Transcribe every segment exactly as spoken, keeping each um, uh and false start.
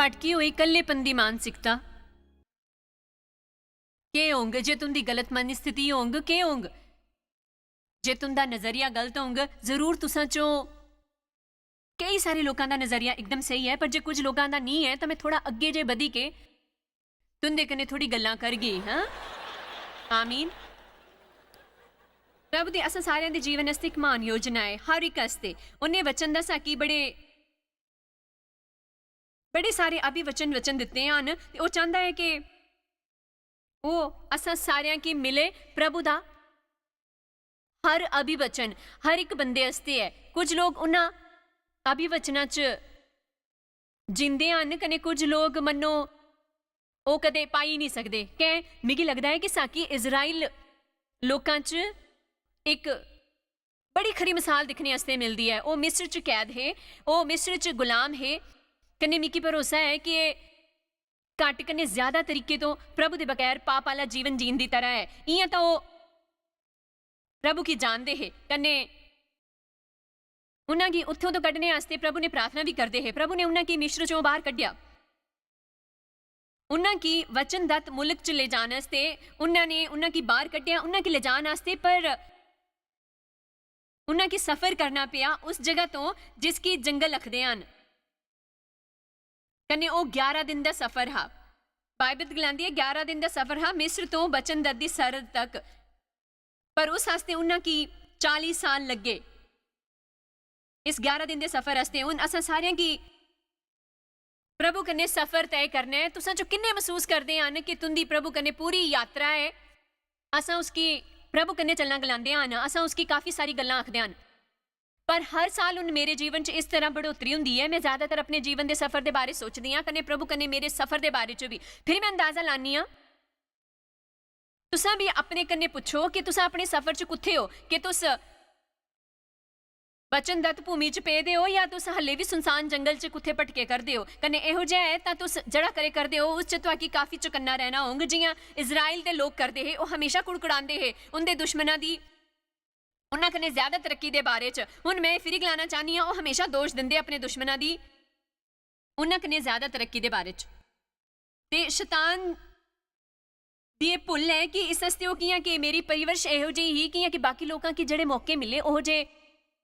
भटकी होई कल्लेपन दी मानसिकता। केह् होंग जे तुं'दी गलत मन स्थिति होंग? केह् होंग जे तुं'दा नजरिया गलत होंग? जरूर तुसां चों केई सारे लोकां दा नजरिया एकदम स्हेई ऐ, पर जे कुछ लोकां दा निं ऐ, तां में थोह्ड़ा अग्गें जे बधी के तुं'दे कन्नै थोह्ड़ी गल्लां करगी। हां, आमीन। प्रभु दी असां सारेआं दे जीवन आस्तै इक म्हान योजना ऐ, हर इक आस्तै। उन्नै वचन दा साकी बड़े, बड़े सारे अभिवचन वचन दित्ते हन, ते ओह् चांह्दा ऐ कि ओह् असां सारेआं गी मिले। प्रभु दा हर अभिवचन हर इक बंदे आस्तै ऐ। कुछ लोक उन्हां अभिवचनां च जींदे हन, कन्नै कुछ लोक, मन्नो, ओह् कदें पाई निं सकदे। कैं? मिगी लगदा ऐ कि साकी इजराइल लोकां च इक बड़ी खरी मिसाल दिक्खने आस्तै मिलदी ऐ। ओह् मिस्र च कैद हे, ओह् मिस्र च गुलाम हे, कन्नै मिगी भरोसा ऐ कि एह् घट्ट कन्नै ज्यादा तरीके तो प्रभु दे बगैर पाप आह्ला जीवन जीन दी तरह ऐ। इ'यां तां ओह् प्रभु गी जानदे हे, कन्नै उन्हां गी उत्थों तो कड्ढने आस्तै प्रभु ने प्रार्थना भी करदे हे। प्रभु ने उन्हां गी मिस्र चों बाहर कड्ढेआ। उन्हां गी वचनदत्त मुल्क च ले जाने आस्तै उन्हां ने, उन्हां गी बाहर कड्ढेआ, उन्हां गी ले जाने आस्तै, पर उन्हां गी सफर करना पेआ उस जगह तो जिसगी जंगल आखदे हन। कन्नै ओह् ग्यारह दिन दा सफर हा। बाइबल गलांदी ऐ, ग्यारह दिन दा सफर हा मिस्र तो वचनदत्त दी सरहद तक, पर उस आस्तै उन्हां गी चाली साल लग्गे। इस ग्यारह दिन दे सफर आस्तै हुन असां सारेआं गी प्रभु कन्नै सफर तय करना ऐ। तुसां चो किन्ने मसूस करदे हन कि तुंदी प्रभु कन्नै पूरी यात्रा ऐ? असां उसगी प्रभु कन्नै चलना गलांदे हन, असां उसगी काफी सारी गल्लां आखदे हन। पर हर साल हुन मेरे जीवन च इस तरह बढ़ोतरी हुंदी ऐ। मैं ज्यादातर अपने जीवन दे सफर दे बारे सोचदी आं, कन्नै प्रभु कन्नै मेरे सफर दे बारे च भी। फिर मैं अंदाजा लानी आं। तुसां भी अपने कन्नै पुच्छो कि तुसां अपने सफर च कुत्थे ओ, कि तुस वचनदत्त भूमि च पेदे ओ, या तुस हल्ले बी सुनसान जंगल च कुत्थे भटके करदे ओ। कन्नै एहो जेहा ऐ तां तुस जेह्ड़ा करे करदे ओ, उस च तुआकी काफी चौकन्ना रैह्ना होंग। जि'यां इजराइल दे लोक करदे हे, ओह् हमेशा कुड़कुड़ांदे हे उं'दे दुश्मनां दी, उन्हां कन्नै ज्यादा तरक्की दे बारे च। हुन में फिरी गलाना चाह्न्नी आं, ओह् हमेशा दोश दिंदे अपने दुश्मनां दी उन्हां कन्नै ज्यादा तरक्की दे बारे च। ते शतान दी एह् भुल्ल ऐ कि इस आस्तै ओह् कि'यां कि मेरी परिवरश एहो जेही ही, कि'यां कि बाकी लोकां गी जेह्ड़े मौके मिले, ओह् जे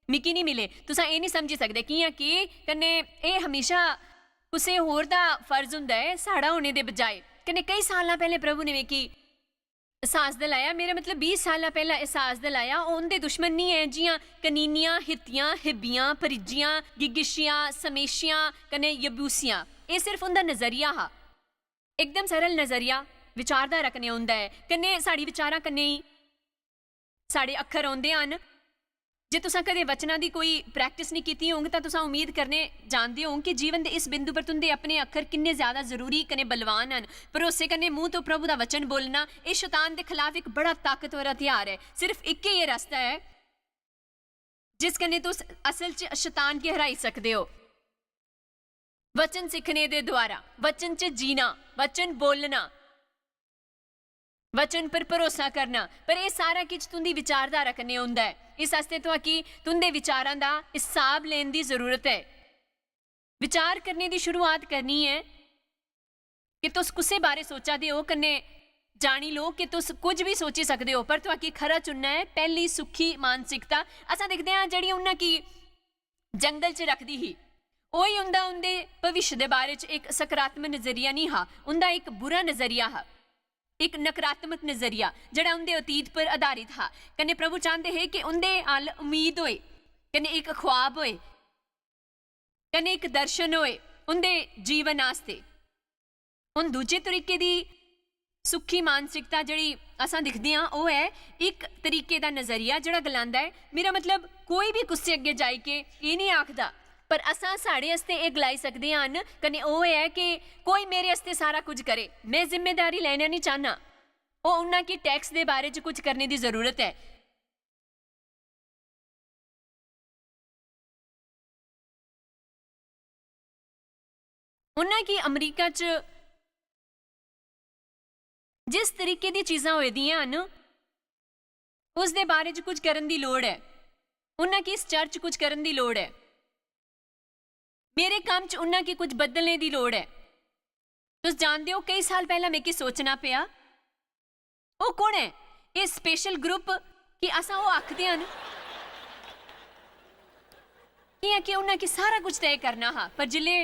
मिगी निं मिले। तुसां एह् निं समझी सकदे कि'यां कि कन्नै एह् हमेशा कुसै होर दा फर्ज होंदा ऐ साढ़ा होने दे बजाए। कन्नै केई सालां पैह्लें प्रभु ने मिगी एहसास दिलाया, मेरा मतलब बीह् सालां पैह्ला एहसास दिलाया, ओह् उं'दे दुश्मन निं ऐ जि'यां कनीनियां, हित्तियां, हिब्बियां, परिज्जियां, गिगिशियां, समेशियां कन्नै यबूसियां। एह् सिर्फ उं'दा नजरिया हा, एकदम सरल नजरिया, विचारधारा कन्नै उं'दा ऐ, कन्नै साढ़ी विचारां कन्नै ही साढ़े अक्खर औंदे हन। जे तुसां कदें वचनां दी कोई practice निं कीती होंग, तां तुसां उम्मीद करने जानदे होंग कि जीवन दे इस बिंदु पर तुं'दे अपने अक्खर किन्ने ज्यादा जरूरी कन्नै बलवान हन। भरोसे कन्नै मूंह तो प्रभु दा वचन बोलना, एह् शतान दे खलाफ इक बड़ा ताकतवर हथियार ऐ। सिर्फ इक्कै एह् रस्ता ऐ जिस कन्नै तुस असल च शतान गी हराई सकदे ओ। वचन सिक्खने दे द्वारा, वचन च जीना, वचन बोलना, वचन पर भरोसा करना, पर एह् सारा किश तुं'दी विचारधारा कन्नै होंदा ऐ। इस आस्तै तुआकी तुं'दे विचारां दा हिसाब लैन दी जरूरत ऐ। विचार करने दी शुरुआत करनी ऐ कि तुस कुसै बारे सोचा दे ओ, कन्नै जानी लो कि तुस कुछ बी सोची सकदे ओ, पर तुआकी खरा चुनना ऐ पैह्ली सुखी मानसिकता। असां दिखदे आं जेह्ड़ी उन्हां गी जंगल च रखदी ही, ओही उं'दा, उं'दे भविष्य दे बारे च इक सकारात्मक नजरिया निं हा, उं'दा इक बुरा नजरिया हा, इक नकारात्मक नजरिया जेह्ड़ा उं'दे अतीत पर आधारित हा। कन्नै प्रभु चांह्दे हे कि उं'दे अल उम्मीद होए, कन्नै इक ख्वाब होए, कन्नै इक दर्शन होए उं'दे जीवन आस्तै। हुन दूजे तरीके दी सुखी मानसिकता जेह्ड़ी असां दिखदे आं, ओह् ऐ इक तरीके दा नजरिया जेह्ड़ा गलांदा ऐ, मेरा मतलब कोई बी कुसै अग्गें जाई के एह् निं आखदा, पर असां साढ़े आस्तै एह् गलाई सकदे हन, कन्नै ओह् ऐ कि कोई मेरे आस्तै सारा कुछ करे, में जिम्मेदारी लैना निं चाह्न्ना। ओह् उन्ना कि टैक्स दे बारे च कुछ करने दी जरूरत ऐ। उन्ना कि अमरीका च जिस तरीके दी चीजां होई दियां हन, उसदे बारे च कुछ करन दी लोड़ ऐ। उन्ना कि इस चर्च कुछ करन दी लोड़ ऐ। मेरे कम्म च उन्ना कि कुछ बदलने दी लोड़ ऐ। तुस जानदे ओ, केई साल पैह्ला मिगी सोचना पेआ, ओह् कु'न ऐ? एह् स्पेशल ग्रुप, कि असां ओह् आखदे हन? कि'यां कि उ'न्नै कि सारा कुछ तय करना हा, पर जिसलै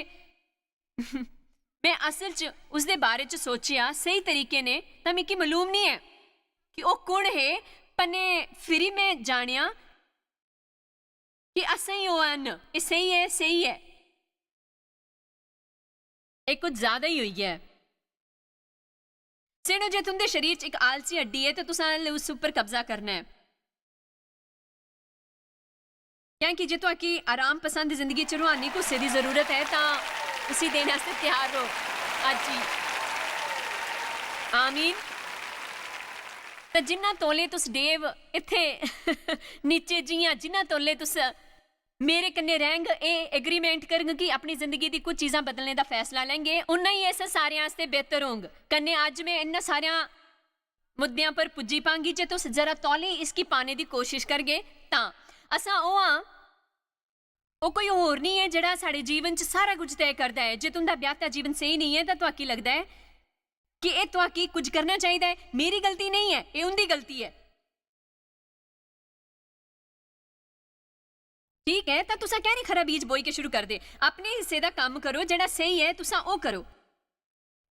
में असल च उसदे बारे च सोचेआ स्हेई तरीके ने, तां मिगी मालूम निं ऐ कि ओह् कु'न हे, पर ने फिरी में जानेआ कि असें ही ओह् हन, एह् स्हेई ऐ, स्हेई ऐ। एह् कुछ ज्यादा ही होई गेआ ऐ। सुनो, जे तुं'दे शरीर च इक आलसी हड्डी ऐ, ते तुसें उस उप्पर कब्जा करना ऐ। क्योंकि जे तुआकी आराम पसंद जिंदगी च रूहानी कुसै दी जरूरत ऐ, तां उसी देने आस्तै त्यार र'वो अज्ज ही। आमीन। तां जिन्ना तौले तुस डेव इत्थै नीचे जि'यां, जिन्ना तौले तुस मेरे कन्नै रैह्ङ, एह् एग्रीमेंट करङ कि अपनी जिंदगी दी कुछ चीजां बदलने दा फैसला लैंगे, उन्ना ही इस सारें आस्तै बेहतर होंग। कन्नै अज्ज में इन्ना सारें मुद्देआं पर पुज्जी पांगी जे तुस जरा तौले इसगी पाने दी कोशिश करगे। तां असां ओह् आं, ओह् कोई होर निं ऐ जेह्ड़ा साढ़े जीवन च सारा कुछ तय करदा ऐ। जे तुं'दा ब्याह्ता जीवन स्हेई नेईं ऐ, तां तुआकी लगदा ऐ कि एह् तुआकी कुछ करना चाहिदा ऐ। मेरी गलती नेईं ऐ, एह् उं'दी गलती ऐ। ठीक ऐ, तां तुसां कैं निं खरा बीज बोई के शुरू करदे? अपने हिस्से दा कम्म करो, जेह्ड़ा स्हेई ऐ, तुसां ओह् करो।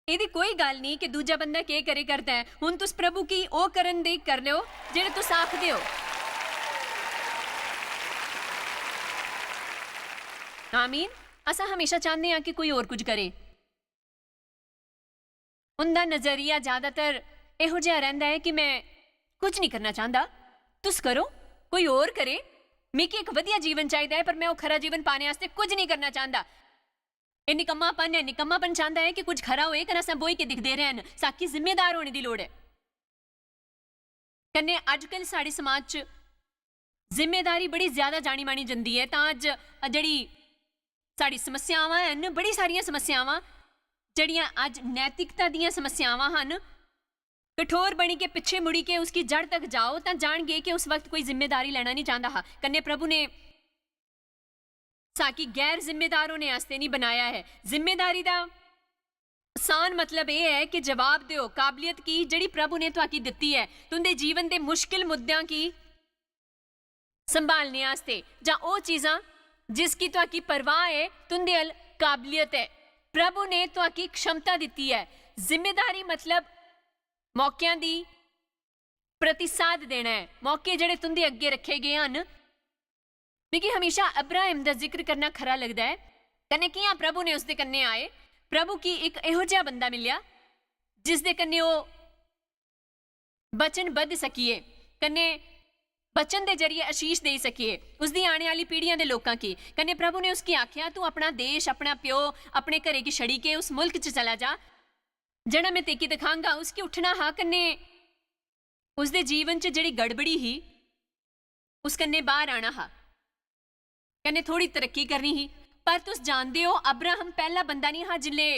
एह्दी कोई गल्ल निं कि दूजा बंदा केह् करे करदा ऐ। हुन तुस प्रभु गी ओह् करन दे कर लैओ, जेह्ड़ा तुस आखदे ओ। आमीन। असां हमेशा चांह्दे आं कि कोई होर कुछ करे। उं'दा नजरिया ज्यादातर एहो जेहा रैंह्दा ऐ कि में कुछ निं करना चांह्दा। तुस करो, कोई होर करे। मिगी इक बधिया जीवन चाहिदा ऐ, पर में ओह् खरा जीवन पाने आस्तै कुछ निं करना चांह्दा। एह् निकम्मापन ऐ। निकम्मापन चांह्दा ऐ कि कुछ खरा होए, कन्नै असें बोही के दिखदे रैह्न। साकी जिम्मेदार होने दी लोड़ ऐ। कन्नै अजकल साढ़े समाज च जिम्मेदारी बड़ी ज्यादा जानी मानी जंदी ऐ, तां अज्ज जेह्ड़ी साढ़ी समस्यावां हैन, बड़ी सारियां समस्यावां जेह्ड़ियां अज्ज नैतिकता दियां समस्यावां हन, कठोर बनी के पिच्छे मुड़ी के उसकी जड़ तक जाओ, तां जानगे कि उस वक्त कोई जिम्मेदारी लैना निं चांह्दा हा। कन्नै प्रभु ने साकी गैर जिम्मेदार होने आस्तै निं बनाया ऐ। जिम्मेदारी दा आसान मतलब एह् ऐ कि जवाब देओ काबलियत गी जेह्ड़ी प्रभु ने तुआकी दित्ती ऐ, तुं'दे जीवन दे मुश्किल मुद्देआं गी संभालने आस्तै, जां ओह् चीजां जिसकी तुआकी परवाह ऐ, तुं'दे अल काबलियत ऐ। प्रभु ने तुआकी क्षमता दित्ती ऐ। जिम्मेदारी मतलब मौकेआं दी प्रतिसाद देना ऐ, मौके जेह्ड़े तुं'दे अग्गें रक्खे गे हन। मिगी हमेशा अब्राहम दा जिक्र करना खरा लगदा ऐ, कन्नै कि'यां प्रभु ने उसदे कन्नै आए। प्रभु गी इक एहो जेहा बंदा मिलेआ, जिसदे कन्नै ओह् वचन बद्ध सकिए, कन्नै वचन दे जरिए आशीष देई सकिए उसदी आने आह्ली पीढ़ियां दे लोकां गी। कन्नै प्रभु ने उसगी आखेआ, "तू अपना देश, अपना प्यो, अपने घरै गी छड़ी के उस मुल्क च चला जा, जेह्ड़ा में तेगी दिखांगा।" उसगी उट्ठना हा, कन्नै उसदे जीवन च जेह्ड़ी गड़बड़ी ही, उस कन्नै बाह्र आना हा, कन्नै थोड़ी तरक्की करनी ही। पर तुस जानदे ओ, अब्राहम पैह्ला बंदा निं हा जिल्लै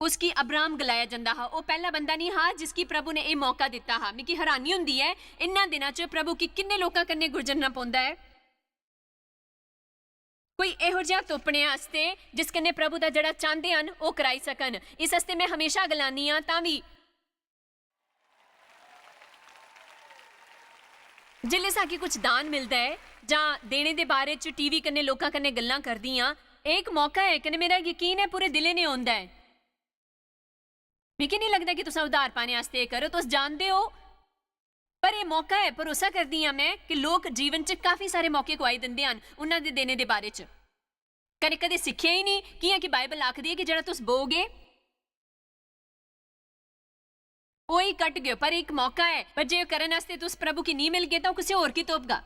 उसगी अब्राहम गलाया जंदा हा। ओह् पैह्ला बंदा निं हा जिसगी प्रभु ने एह् मौका दित्ता हा। मिगी हैरानी होंदी ऐ, इन्ना दिनां च प्रभु गी किन्ने लोकां कन्नै गुजरना पौंदा ऐ, कोई एहो जेहा तुप्पने आस्तै जिस कन्नै प्रभु दा जेह्ड़ा चांह्दे हन, ओह् कराई सकन। इस आस्तै में हमेशा गलानी आं, तां बी जिसलै साकी कुछ दान मिलदा ऐ जां देने दे बारे च टीवी कन्नै लोकां कन्नै गल्लां करदी आं, एह् इक मौका ऐ, कन्नै मेरा यकीन ऐ पूरे दिलै ने औंदा ऐ। मिगी निं लगदा कि तुस उधार पाने आस्तै एह् करो, तुस जानदे ओ, पर एह् मौका ऐ। भरोसा करदी आं में कि लोक जीवन च काफी सारे मौके खुआई दिंदे हन उन्हां दे देने दे बारे च। कदें कदें सिक्खेआ ही निं, कि'यां कि बाइबल आखदी ऐ कि जेह्ड़ा तुस बोगे, ओही कट्टगे। पर इक मौका ऐ, पर जे करन आस्तै तुस प्रभु गी निं मिलगे, तां ओह् कुसै होर गी तुपगा।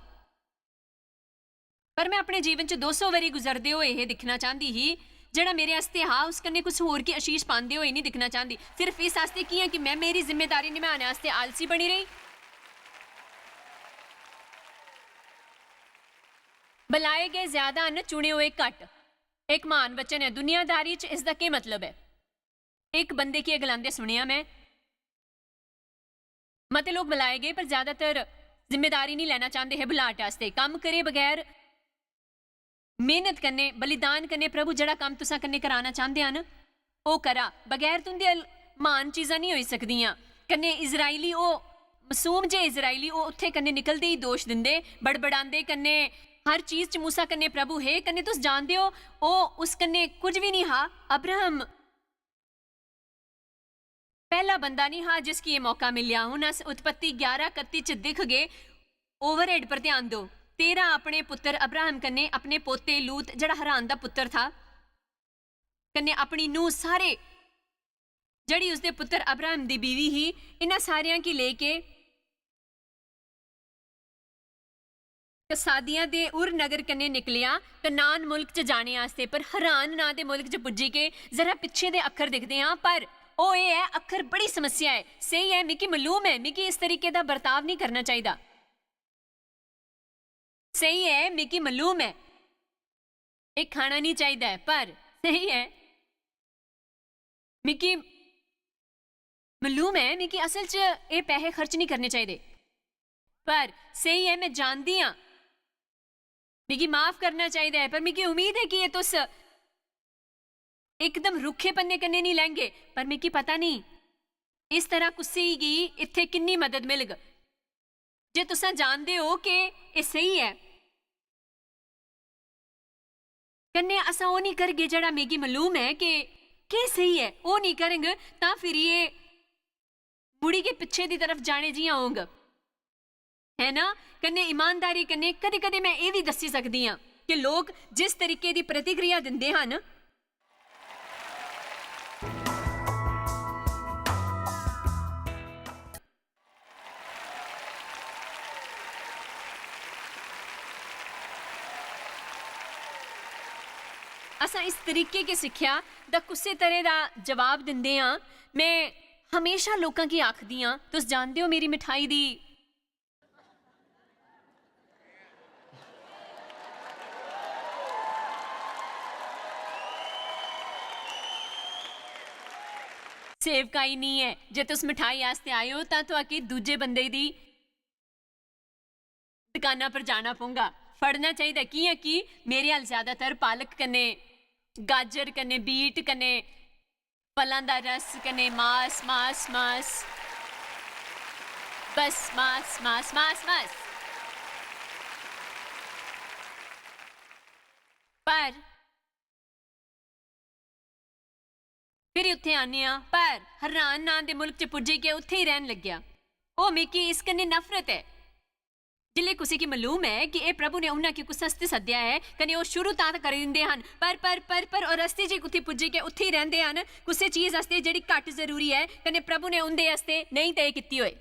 पर में अपने जीवन च दो सौ बारी गुजरदे होए एह् दिक्खना चांह्दी ही, जेह्ड़ा मेरे आस्तै हा, उस कन्नै कुछ होर गी आशीष पांदे होए निं दिक्खना चांह्दी। सिर्फ इस आस्तै, कि'यां कि में मेरी जिम्मेदारी निभाने आस्तै आलसी बनी रेही। बलाए गए ज्यादा न, चुने हुए घट्ट। इक म्हान वचन ऐ। दुनियादारी च इसदा केह् मतलब ऐ? इक बंदे गी एह् गलांदे सुनेआ में। मते लोक बलाए गे, पर ज्यादातर जिम्मेदारी निं लैना चांह्दे हे बलाट आस्तै। कम्म करे बगैर मेह्नत कन्नै, बलिदान कन्नै प्रभु जेह्ड़ा कम्म तुसां कन्नै कराना चांह्दे हन, ओह् करा, बगैर तुं'दे अल-, म्हान चीजां निं होई सकदियां। कन्नै इजराइली ओह्, मासूम जे इजराइली ओह् उत्थै कन्नै निकलदे ई दोश दिंदे, बड़बड़ांदे, कन्नै हर चीज च मूसा कन्नै, "प्रभु हे, कन्नै तुस जानदे ओ, ओह् उस कन्नै कुछ बी निं हा।" अब्राहम पैह्ला बंदा निं हा जिसगी एह् मौका मिलेआ। हून अस उत्पत्ति ग्यारह इकत्ती च दिखगे, ओवरहेड पर ध्यान दो। तेरह अपने पुत्तर अब्राहम कन्नै, अपने पोते लूत जेह्ड़ा हरान दा पुत्तर था, कन्नै अपनी नूह सारे, जेह्ड़ी उसदे पुत्तर अब्राहम दी बीवी ही, इन्हां सारेआं गी लेइयै कसादियां दे उर नगर कन्नै निकलेआ कनान मुल्क च जाने आस्तै, पर हरान नां दे मुल्क च पुज्जी के जरा पिच्छे दे अक्खर दिखदे आं, पर ओह् एह् ऐ, अक्खर बड़ी समस्या ऐ। स्हेई ऐ, मिगी मालूम ऐ, मिगी इस तरीके दा बर्ताव निं करना चाहिदा। स्हेई ऐ, मिगी मालूम ऐ, एह् खाना निं चाहिदा ऐ, पर स्हेई ऐ, मिगी मालूम ऐ, मिगी असल च एह् पैहे खर्च निं करने चाहिदे। पर स्हेई ऐ, में जानदी आं, मिगी माफ करना चाहिदा ऐ, पर मिगी उम्मीद ऐ कि एह् तुस इकदम रुक्खे पन्ने कन्नै निं लैंगे। पर मिगी पता निं, इस तरह कुसै गी इत्थै किन्नी मदद मिलग। जे तुसां जानदे ओ कि एह् स्हेई ऐ, कन्नै असां ओह् निं करगे जेह्ड़ा मिगी मालूम ऐ कि केह् स्हेई ऐ, ओह् निं करङ, तां फिरी एह् मुड़ी गै पिच्छे दी तरफ जाने जि'यां होंग, है ना? कन्नै ईमानदारी कन्नै कदें-कदें में एह् बी दस्सी सकदी आं कि लोक जिस तरीके दी प्रतिक्रिया दिंदे हन, असां इस तरीके के सिक्खेआ दा कुसै तरह दा जवाब दिंदे आं। में हमेशा लोकां गी आखदी आं, "तुस जानदे ओ मेरी मिठाई दी सेवकाई निं ऐ।" जे तुस मिठाई आस्तै आए ओ, तां तुआके दूजे बंदे दी दकाना पर जाना पौंगा, फड़ना चाहिदा। कि'यां कि मेरे अल ज्यादातर पालक कन्नै, गाजर कन्नै, बीट कन्नै, फलां दा रस कन्नै मास, मास, मास। बस मास, मास, मास, मास। पर फिर उत्थै आने आं, पर हरान नां दे मुल्क च पुज्जी के उत्थै ही रैहन लग्गेआ। ओह्, मिगी इस कन्नै नफरत ऐ। जिसलै कुसै गी मालूम ऐ कि एह् प्रभु ने उन्हां गी कुस आस्तै सद्देआ ऐ, कन्नै ओह् शुरू तां करी दिंदे हन, पर, पर, पर, पर ओह् रस्ते च कुत्थै पुज्जी के उत्थै ही रैंह्दे हन, कुसै चीज आस्तै जेह्ड़ी घट्ट जरूरी ऐ, कन्नै प्रभु ने उं'दे आस्तै नेईं तय कीती होए।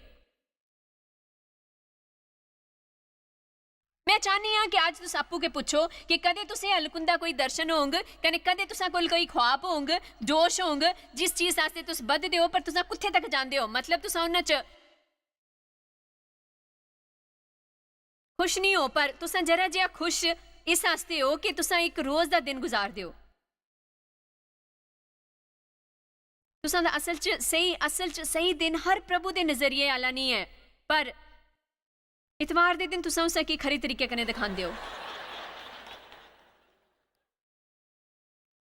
में चाह्न्नी आं कि अज्ज तुस आपूं गै पुच्छो कि कदें तुसें अल्ल कुंदा कोई दर्शन होंग, कन्नै कदें तुसां कोल कोई ख्वाब होंग, जोश होंग, जिस चीज आस्तै तुस बधदे ओ, पर तुसां कुत्थै तक जांदे ओ? मतलब, तुसां उन्हां च खुश निं ओ, पर तुसां जरा जेहा खुश इस आस्तै ओ कि तुसां इक रोज दा दिन गुजारदे ओ। तुसां दा असल च स्हेई, असल च स्हेई दिन हर प्रभु दे नजरिए आह्ला निं ऐ, पर इतवार दे दिन तुसां उस गी खरे तरीके कन्नै दिखांदे ओ।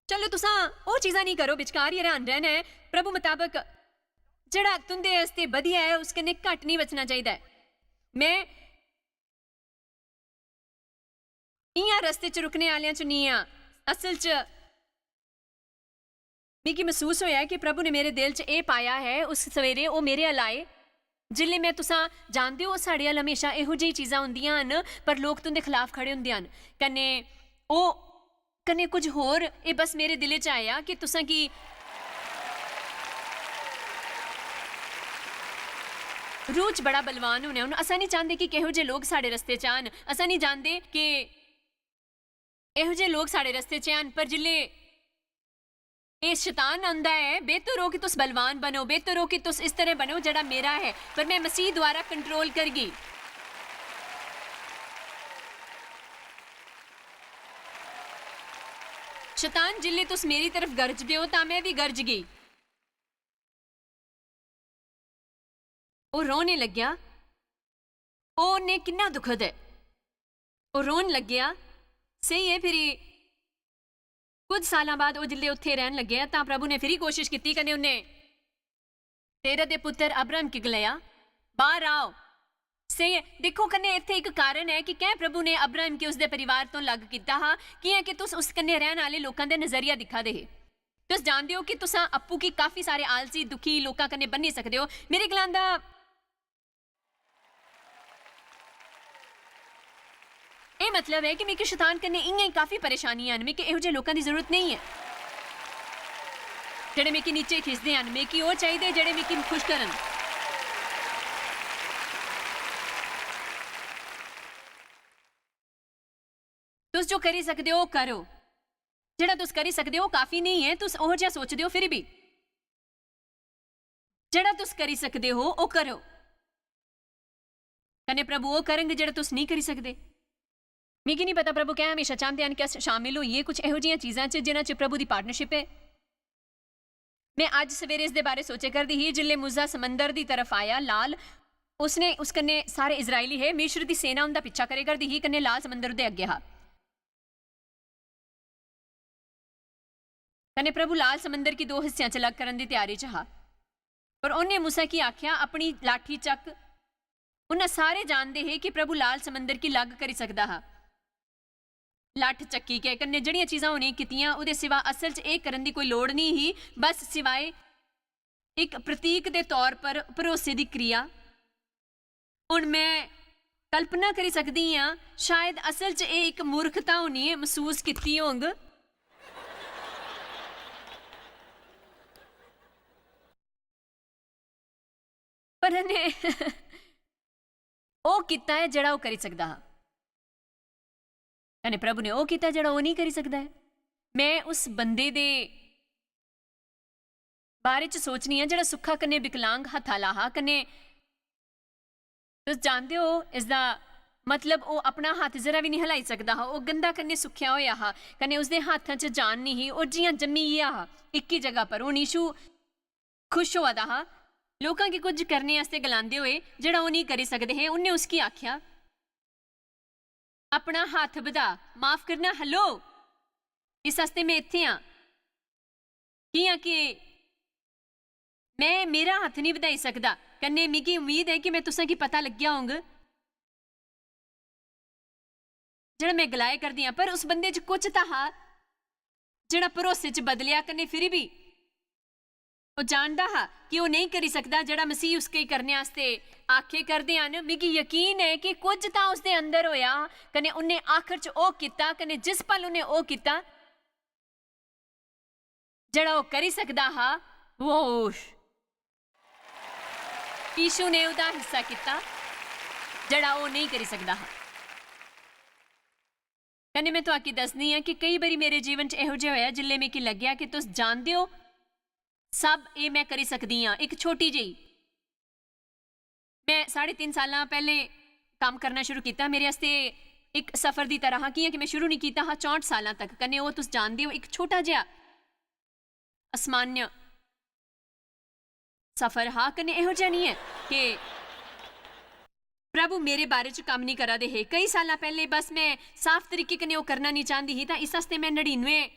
चलो, तुसां ओह् चीजां निं करो, बिचकार गै रैह्न, रैह्ना ऐ। प्रभु मताबक जेह्ड़ा तुं'दे आस्तै बधिया ऐ, उस कन्नै घट्ट निं बचना चाहिदा ऐ। में इ'यां रस्ते च रुकने आह्लेआं च निं आं। असल च मिगी मसूस होएआ कि प्रभु ने मेरे दिल च एह् पाया ऐ। उस सवेरे ओह् मेरे अल आए। जिसलै में, तुसां जानदे ओ, साढ़े अल म्हेशा एहो जेही चीजां होंदियां हन, पर लोक तुं'दे खलाफ खड़े होंदे हन। कन्नै ओह्, कन्नै कुछ होर, एह् बस मेरे दिलै च आया कि तुसां गी रूह च बड़ा बलवान होना ऐ। हून असां निं चांह्दे कि किहो जेह् लोक साढ़े रस्ते च आन, असां निं चांह्दे कि एहो जेह् लोक साढ़े रस्ते च आन, पर जिसलै एह् शतान आंदा ऐ, बेहतर हो कि तुस बलवान बनो, बेहतर हो कि तुस इस तरह बनो जेह्ड़ा मेरा ऐ, पर में मसीह द्वारा कंट्रोल करगी। शतान, जिसलै तुस मेरी तरफ गरजदे ओ, तां में बी गरजगी। ओह् रोने लग्गेआ। ओह्, उन्नै किन्ना दुखद ऐ। ओह् रोन लग्गेआ। स्हेई ऐ, फिरी कुछ सालां बाद ओह् जिसलै उत्थै रैह्न लग्गेआ तां प्रभु ने फिरी कोशश कीती कन्नै उन्नै तेरह दे पुत्तर अब्राहम गी गलाया, "बाहर आओ।" स्हेई ऐ। दिक्खो कन्नै इत्थै इक कारण ऐ कि कैं प्रभु ने अब्राहम गी उसदे परिवार तो अलग कीता हा, कि'यां कि तुस उस कन्नै रैह्न आह्ले लोकां दे नजरिया दिक्खा दे हे। तुस जानदे ओ कि तुसां आपूं गी काफी सारे आलसी, दुखी लोकां कन्नै बन्नी सकदे ओ। मेरे गलांदा एह् मतलब ऐ कि मिगी शैतान कन्नै इ'यां ही काफी परेशानियां न। मिगी एहो जेह् लोकां दी जरूरत नेईं ऐ जेह्ड़े मिगी नीचे खिसदे हन। मिगी ओह् चाहिदे जेह्ड़े मिगी खुश करन। तुस जो करी सकदे ओ, ओह् करो। जेह्ड़ा तुस करी सकदे ओ, ओह् काफी नेईं ऐ। तुस ओह् जेहा सोचदे ओ, फिर बी जेह्ड़ा तुस करी सकदे ओ, ओह् करो। कन्नै प्रभु ओह् करंग जेह्ड़ा तुस नेईं करी सकदे। मिगी निं पता प्रभु कैं हमेशा चांह्दे हन कि अस शामिल होइये कुछ एहो जिहियां चीजां च जिन्हां च प्रभु दी पार्टनरशिप ऐ। में अज्ज सवेरे इसदे बारे सोचे करदी ही, जिसलै मूसा समंदर दी तरफ आया, लाल, उसने, उस कन्नै सारे इस्राएली हे, मिस्र दी सेना उं'दा पिच्छा करे करदी ही, कन्नै लाल समंदर उं'दे अग्गें हा। कन्नै प्रभु लाल समंदर गी दो हिस्सें च अलग करन दी त्यारी च हा। पर उन्नै मूसा गी आखेआ, "अपनी लाठी चक।" उन्ना सारे जानदे हे कि प्रभु लाल समंदर गी अलग करी सकदा हा। लट्ठ चक्की के कन्नै जेह्ड़ियां चीजां उ'नें कीतियां, ओह्दे सिवा असल च एह् करन दी कोई लोड़ नेईं ही, बस सिवाए इक प्रतीक दे तौर पर भरोसे दी क्रिया। हुन में कल्पना करी सकदी आं, शायद असल च एह् इक मूर्खता होनी ऐ, मसूस कीती होंग। पर उ'नें ओह् कीता ऐ जेह्ड़ा ओह् करी सकदा हा। कन्नै प्रभु ने ओह् कीता जेह्ड़ा ओह् नेईं करी सकदा ऐ। में उस बंदे दे बारे च सोचनी आं जेह्ड़ा सुक्खा कन्नै विकलांग हत्था ला हा। कन्नै तुस जानदे ओ इसदा मतलब, ओह् अपना हत्थ जरा बी निं हलाई सकदा हा। ओह् गंदा कन्नै सुक्खेआ होएआ हा। कन्नै उसदे हत्थां च जान निं ही। ओह् जि'यां जम्मी गेआ हा इक्की जगह पर। हुन यीशु खुश होआ दा हा, लोकां गी कुछ करने आस्तै गलांदे होए जेह्ड़ा ओह् नेईं करी सकदे हे। उन्नै उसगी आखेआ, "अपना हत्थ बधा, माफ करना, hello, इस आस्तै में इत्थै आं, कि'यां कि में मेरा हत्थ नेईं बधाई सकदा।" कन्नै मिगी उम्मीद ऐ कि में तुसें गी पता लग्गेआ होंग जेह्ड़ा में गलाए करदी आं। पर उस बंदे च कुछ तां हा जेह्ड़ा भरोसे च बदलेआ, कन्नै फिरी बी ओह् जानदा हा कि ओह् नेईं करी सकदा जेह्ड़ा मसीह उसके करने आस्तै आखे करदे हन। मिगी यकीन ऐ कि कुछ तां उसदे अंदर होएआ, कन्नै उन्नै आखर च ओह् कीता, कन्नै जिस पल उन्नै ओह् कीता, जेह्ड़ा ओह् करी सकदा हा, ओह् यीशु ने ओह्दा हिस्सा कीता, जेह्ड़ा ओह् नेईं करी सकदा हा। कन्नै में तुआकी दसदी आं कि केई बारी मेरे जीवन च एहो जेहा होएआ, जिसलै मिगी लग्गेआ कि तुस जानदे ओ, सब एह् में करी सकदी आं, इक छोटी जेही। में साढ़े तिन्न सालां पैह्लें कम्म करना शुरू कीता। मेरे आस्तै इक सफर दी तरह हा, कि'यां कि में शुरू निं कीता हा चौंह्ट सालां तक। कन्नै ओह् तुस जानदे ओ, इक छोटा जेहा असामान्य सफर हा। कन्नै एहो जेहा निं ऐ कि प्रभु मेरे बारे च कम्म निं करा दे हे। केई सालां पैह्लें बस में साफ तरीके कन्नै ओह् करना निं चांह्दी ही, तां इस आस्तै में नड़िनुए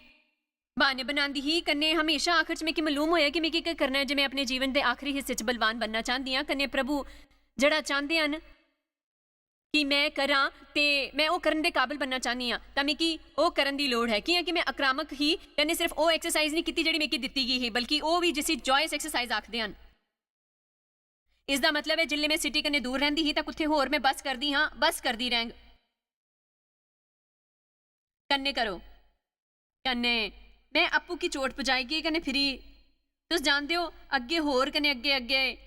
ब्हान्ने बनांदी ही। कन्नै हमेशा आखर च मिगी मालूम होएआ कि मिगी केह् करना ऐ जे में अपने जीवन दे आखरी हिस्से च बलवान बनना चांह्दी आं। कन्नै प्रभु जेह्ड़ा चांह्दे हन कि में करां ते में ओह् करन दे काबल बनना चाह्न्नी आं, तां मिगी ओह् करन दी लोड़ ऐ। कि'यां कि में आक्रामक ही, कन्नै सिर्फ ओह् एक्सरसाइज निं कीती जेह्ड़ी मिगी दित्ती गेई ही, बल्कि ओह् बी जिसी जॉयस एक्सरसाइज आखदे हन। इसदा मतलब ऐ, जिसलै में सिटी कन्नै दूर रैंह्दी ही, तां कुत्थै होर में बस करदी हां, बस करदी रैंह्ग। कन्नै करो, कन्नै में आपूं गी चोट पजाई गेई, कन्नै फिरी, तुस जानदे ओ, अग्गें होर, कन्नै अग्गें, अग्गें।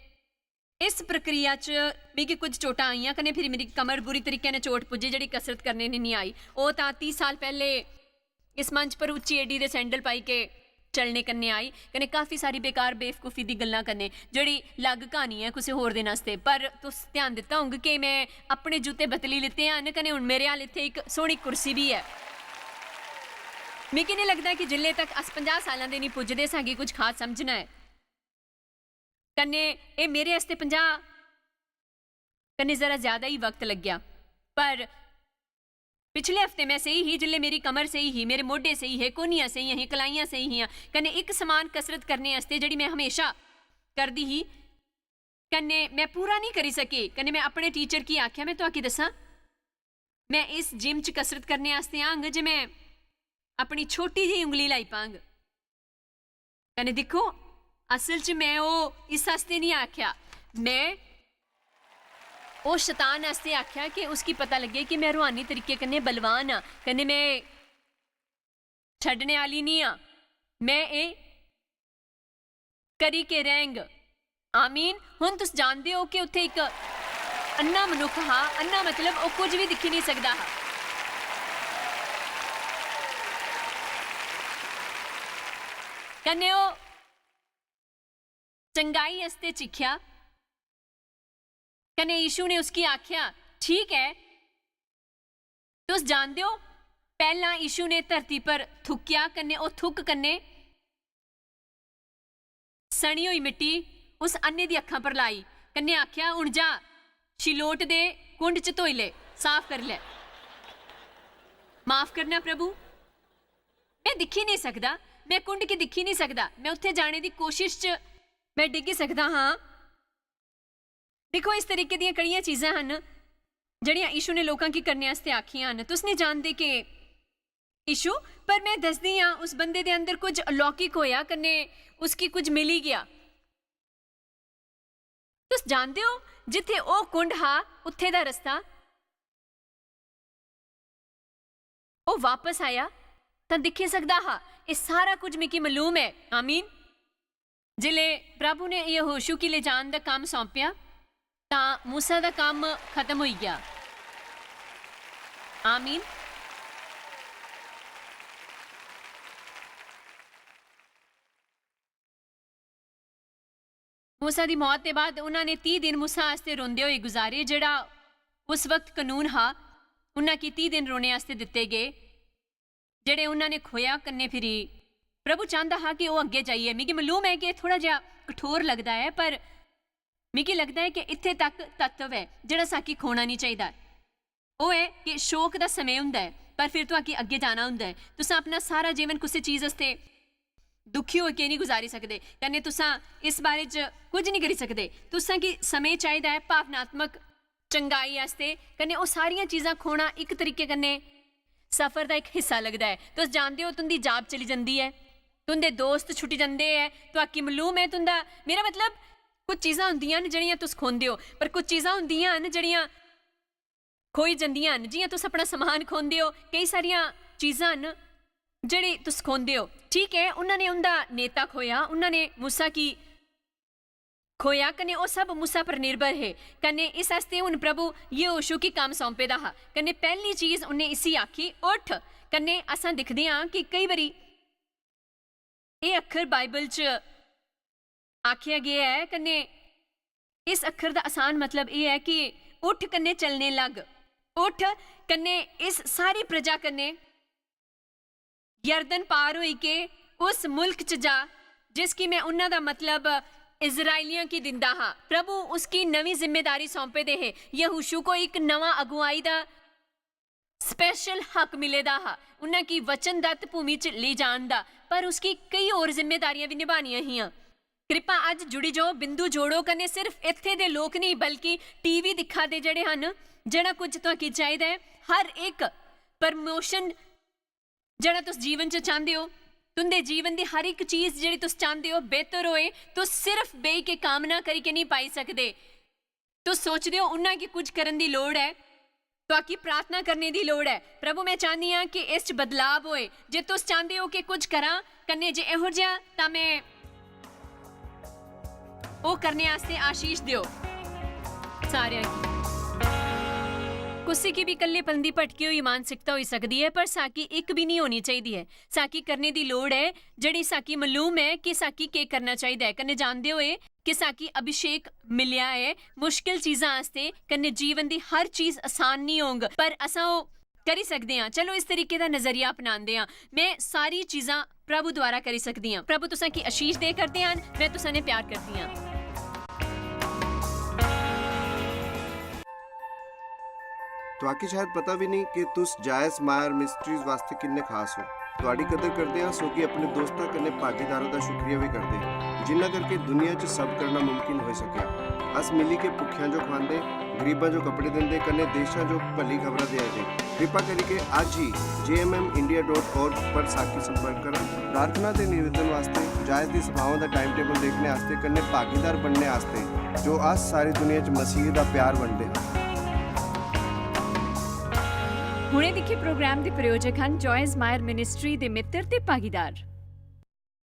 इस प्रक्रिया च मिगी कुछ चोटां आइयां, कन्नै फिरी मेरी कमर बुरी तरीके नै चोट पुज्जी, जेह्ड़ी कसरत करने नै निं आई। ओह् तां तीह् साल पैह्ले इस मंच पर उच्ची एडी दे सैंडल पाई के चलने कन्नै आई, कन्नै काफी सारी बेकार बेवकूफी दी गल्लां कन्नै, जेह्ड़ी लग्ग क्हानी ऐ कुसै होर दिन आस्तै। पर तुस ध्यान दित्ता होंग कि में अपने जूते बदली लित्ते हन, कन्नै हुन मेरे हल इत्थै इक सोह्नी कुर्सी बी ऐ। मिगी निं लगदा कि जिल्ले तक अस पंजाह् सालां दे निं पुजदे, सागी कुछ खास समझना ऐ। कन्नै एह् मेरे आस्तै पंजाह् कन्नै जरा ज्यादा ही वक्त लग्गेआ, पर पिछले हफ्ते में सेही ही, जिसलै मेरी कमर सेही ही, मेरे मोढे सेही हे, कोहनियां सेही हियां, कलाइयां सेही हियां, कन्नै इक समान कसरत करने आस्तै जेह्ड़ी में हमेशा करदी ही, कन्नै में पूरा निं करी सकी। कन्नै में अपने टीचर गी आखेआ, "में तुआकी दस्सां, में इस जिम च कसरत करने आस्तै आंग जे में अपनी छोटी जेही उंगली लाई पांग।" कन्नै दिक्खो, असल च में ओह् इस आस्तै निं आखेआ, में ओह् शतान आस्तै आखेआ कि उसगी पता लग्गे कि में रूहानी तरीके कन्नै बलवान आं, कन्नै में छड्डने आह्ली निं आं, में एह् करी के रैंह्ग। आमीन। हुन तुस जानदे ओ कि उत्थै इक अन्ना मनुक्ख हा, अन्ना मतलब ओह् कुछ बी दिक्खी निं सकदा हा। कन्नै ओह् चंगाई आस्तै चिक्खेआ, कन्नै यीशु ने उसगी आखेआ, "ठीक ऐ।" तुस जानदे ओ, पैह्लां यीशु ने धरती पर थुक्केआ, कन्नै ओह् थुक्क कन्नै सनी होई मिट्टी उस अन्ने दी अक्खां पर लाई, कन्नै आखेआ, "हुन जा, शीलोट दे कुंड च धोई ले, साफ करी ले।" माफ करना प्रभु, में दिक्खी नेईं सकदा, में कुंड गी दिक्खी नेईं सकदा, में उत्थै जाने दी कोशिश च में डिग्गी सकदा हां। दिक्खो, इस तरीके दियां केह्ड़ियां चीजां हन जेह्ड़ियां यीशु ने लोकां गी करने आस्तै आखियां हन। तुस निं जानदे कि यीशु, पर में दसदी आं, उस बंदे दे अंदर कुछ अलौकिक होया, कन्नै उसगी कुछ मिली गेआ। तुस जानदे ओ, जित्थै ओह् कुंड हा, उत्थै दा रस्ता। ओह् वापस आया तां दिक्खी सकदा हा, "एह् सारा कुछ मिगी मालूम ऐ।" आमीन। जिसलै प्रभु ने यहोशू गी ले जान दा कम्म सौंपेआ, तां मूसा दा कम्म खत्म होई गेआ। आमीन। मूसा दी मौत दे बाद उन्हां ने तीह दिन मूसा आस्तै रोंदे होए गुजारे, जेह्ड़ा उस वक्त कनून हा। उन्हां गी तीह दिन रोने आस्तै दित्ते गे, जेह्ड़े उन्हां ने खोया। कन्नै फिरी प्रभु चांहदा हा कि ओह् अग्गें जाइयै, मिगी मालूम ऐ कि एह् थोह्ड़ा जेहा कठोर लगदा ऐ, पर मिगी लगदा ऐ कि इत्थै तक तत्व ऐ जेह्ड़ा साकी खोना निं चाहिदा। ओह् ऐ कि शोक दा समें हुंदा ऐ, पर फिर तुआकी अग्गें जाना हुंदा ऐ। तुसां अपना सारा जीवन कुसै चीज आस्तै दुखी होइयै निं गुजारी सकदे, कन्नै तुसां इस बारे च कुछ निं करी सकदे। तुसां गी समें चाहिदा ऐ भावनात्मक चंगाई आस्तै, कन्नै ओह् सारियां चीजां खोना इक तरीके कन्नै सफर दा इक हिस्सा लगदा ऐ। तुस जानदे ओ, तुं'दी जाब चली जंदी ऐ, तुं'दे दोस्त छुट्टी जंदे ऐ, तुआकी मालूम ऐ तुं'दा, मेरा मतलब, कुछ चीजां होंदियां न जेह्ड़ियां तुस खोंदे ओ, पर कुछ चीजां होंदियां न जेह्ड़ियां खोई जंदियां न। जि'यां तुस अपना समान खोंदे ओ, केई सारियां चीजां न जेह्ड़ी तुस खोंदे ओ। ठीक ऐ, उन्हां ने उं'दा नेता खोया, उन्हां ने मूसा गी खोया, कन्नै ओह् सब मूसा पर निर्भर हे। कन्नै इस आस्तै हुन प्रभु यहोशू गी कम्म सौंपे दा हा। कन्नै पैह्ली चीज उन्नै इसी आखी, "उठ।" कन्नै असां दिखदे आं कि केई बारी एह् अक्खर बाइबल च आखेआ गेआ ऐ, कन्नै इस अक्खर दा आसान मतलब एह् ऐ कि उठ कन्नै चलने लग। उठ कन्नै इस सारी प्रजा कन्नै यरदन पार होई के उस मुल्क च जा, जिसगी मैं उन्हां दा, मतलब इस्राएलियां गी, दिंदा हा। प्रभु उसगी नवीं जिम्मेदारी सौंपे दे हे। यहोशू को इक नवां अगुआई दा स्पेशल हक मिले दा हा, उन्हां गी वचनदत्त भूमि च लेई जान दा, पर उसगी केई होर जिम्मेदारियां बी निभानियां हियां। कृपा अज्ज जुड़ी जाओ, बिंदु जोड़ो कन्नै सिर्फ इत्थै दे लोक नेईं, बल्कि टीवी दिक्खा दे जेह्ड़े हन, जेह्ड़ा कुछ तुआकी चाहिदा ऐ, हर इक प्रमोशन जेह्ड़ा तुस जीवन च चांह्दे ओ, तुं'दे जीवन दी हर इक चीज जेह्ड़ी तुस चांह्दे ओ बेहतर होए, तुस सिर्फ बेही के कामना करी के नेईं पाई सकदे। तुस सोचदे ओ उन्ना गी कुछ करन दी लोड़ ऐ, तुआकी प्रार्थना करने दी लोड़ ऐ। प्रभु, मैं चाह्न्नी आं कि इस च बदलाव होए। जे तुस चांह्दे ओ कि कुछ करां, कन्नै जे एहो जेहा, तां मैं ओह् करने आस्तै आशीष देओ सारेआं गी। कुसै गी बी कल्लेपन दी भटकी होई मानसिकता होई सकदी ऐ, पर साकी इक बी निं होनी चाहिदी ऐ। साकी करने दी लोड़ ऐ जेह्ड़ी साकी मालूम ऐ कि साकी केह् करना चाहिदा ऐ। कन्नै जानदे होए कि साकी अभिषेक मिलेआ ऐ मुश्किल चीजां आस्तै, कन्नै जीवन दी हर चीज आसान निं होंग, पर असां ओह् करी सकदे आं। चलो, इस तरीके दा नजरिया अपनांदे आं। मैं सारी चीजां प्रभु द्वारा करी सकदी आं। प्रभु तुसां की आशीष दे करदे हन। मैं तुसां ने प्यार करदी आं। तुआकी शायद पता भी नहीं कि तुस जायज मायर मिनिस्ट्रीज वास्ते किन्ने खास हो। तुआडी कदर करदे आं, सो कि अपने दोस्तां कन्नै भागीदारों दा शुक्रिया भी करदे, जिन्ना करके दुनिया च सब करना मुमकिन होई सकेआ। अस मिली के भुक्खेआं जो खुआंदे, गरीबां जो कपड़े दिंदे, कन्नै देशां जो भली खबरां देआ दे। कृपा करिके अज्ज ही J M M India dot org पर साकी संपर्क करो। प्रार्थना ते निवेदन वास्ते, जायज दी सभाओं दा टाइम टेबल देखने आस्ते, कन्नै भागीदार बनने आस्ते, जो अस सारी दुनिया च मसीह दा प्यार बंडदे हां। हुणे दिक्खे प्रोग्राम दे प्रायोजक हन जॉयज मायर मिनिस्ट्री दे मित्र ते भागीदार।